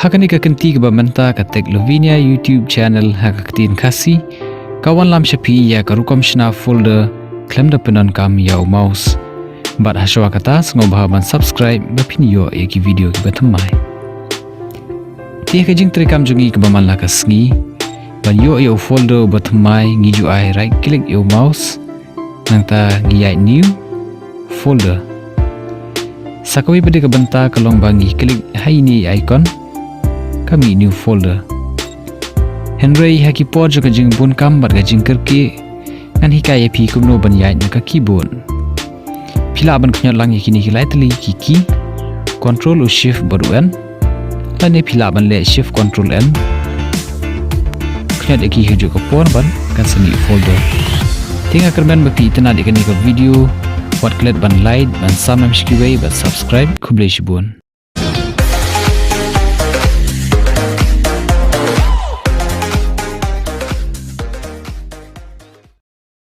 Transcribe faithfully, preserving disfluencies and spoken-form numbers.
Ha kane ka kynti kaba mynta ka Tech Lavinia YouTube channel ha ka ktien Khasi ka wanlam sha phi ïa ka rukom shna folder khlem da pyndonkam ïa u mouse. Bad hashwa kata sngewbha ban subscribe ba phin ïoh ïa ki video kiba thymmai. Te ha ka jingtrei kam jong ngi kaba man la ka sngi ban ïoh ïa u folder uba thymmai ngi ju ai right click ïa u mouse. Nangta ngi ïaid new folder. Sa kawei pat de ka bynta ka long ba ngi click ha ine i icon. Ka mih new folder. Hynrei ha ki por jong ka jingbun kam bad ka jingkyrkieh ngan hikai ïa phi kumno ban ïaid na ka keyboard. Phi lah ban khñiot lang ïa kine ki lai tylli ki key, control u shift bad u N. Lane phi lah ban leh shift control N. Khñiot ïa ki ha juh ka por bad kan sa mih folder. Te nga kyrmen ba phi itynnad ïa kane ka video. Wat klet ban like, ban sam ïa kiwei bad subscribe. Khublei shibun.